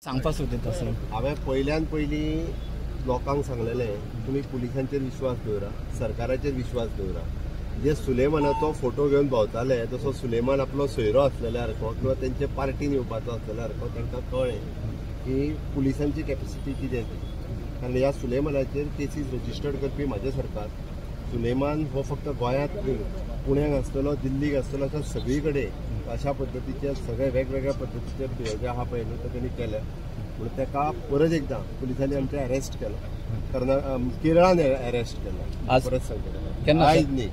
सांगपा सोदिता सर. हांवें पयल्यान पयलीं लोकांक सांगलेलें, तुमी पुलिसांचेर विश्वास दवरा, सरकाराचेर विश्वास दवरा. जे सुलेमानाचो फोटो घेवन भोंवताले, तसो सुलेमान आपलो सोयरो आसलेल्या सारको किंवा तेंचे पार्टीन येवपाचो आसलेल्या सारको, तांकां कळ्ळें की पुलिसांची कॅपेसिटी कितें ती. कारण ह्या सुलेमानाचेर केसीस रजिस्टर्ड करपी म्हाजें सरकार. सुलेमान हो फक्त गोंयांत न्ही, पुण्याक आसतलो, दिल्लीक आसतलो, अशा सगळी कडेन अशा पद्दतीचे सगळे वेगवेगळ्या पद्दतीचे जे आहा पळय न्हू, ते तेणी केल्या. म्हणून ताका परत एकदां पुलिसांनी आमचे अरेस्ट केलो, केरळान अरेस्ट केला. आज? परत सांगता, केन्ना? आयज न्ही,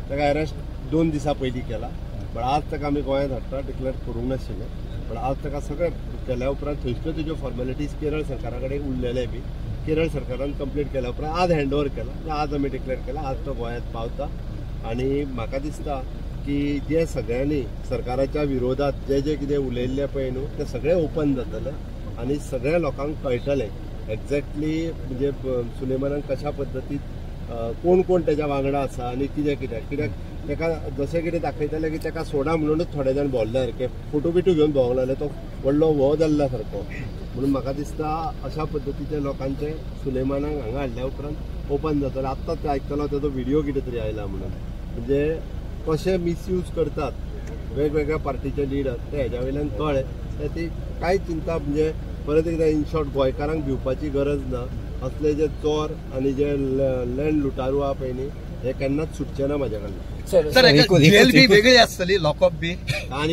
ताका अरेस्ट 2 दिसां पयलीं केला. पण आज ताका आमी गोंयांत हाडटा, डिक्लेअर करूंक नाशिल्लें. पण आज ताका सगळें केल्या उपरांत थंयसल्यो तेज्यो फॉर्मेलिटीज केरळ सरकारा कडेन उरलेले बी केरळ सरकारान कंप्लीट केल्या उपरांत आज हँड ओवर केला. आज आमी डिक्लेअर केला, आज तो गोंयांत पावता. आनी म्हाका दिसता की जे सगळ्यांनी सरकाराच्या विरोधात जे जे कितें उलयल्लें पळय न्हू, तें सगळें ओपन जातलें आनी सगळ्या लोकांक कळटलें एक्झॅक्टली म्हणजे सुलेमानाक कशा पद्दतीन कोण कोण तेज्या वांगडा आसा आनी कितें कित्याक कित्याक ताका जशें कितें दाखयताले की ताका सोडा म्हणूनच थोडे जाण भोंवले सारके फोटो बिटो घेवन भोंवंक लागले, तो व्हडलो हो जाल्ला सारको. म्हणून म्हाका दिसता अशा पद्दतीचे लोकांचे सुलेमानाक हांगा हाडल्या उपरांत ओपन जातलें. आत्ताच ते आयकतलो तेजो व्हिडियो कितें तरी आयला म्हणून, म्हणजे कशे मिसयूज करतात वेगवेगळ्या पार्टीचे लिडर ते हेज्या वयल्यान कळ्ळें. ती कांय चिंता म्हणजे परत एकदां इन शॉर्ट गोंयकारांक भिवपाची गरज ना. असले जे चोर आनी जे लँड लुटारू आहा पळय न्ही, हे केन्नाच सुटचे ना म्हाज्या कडल्यान. सर, सर, जेल बी वेगळी आसतली, लॉकअप बी? आनी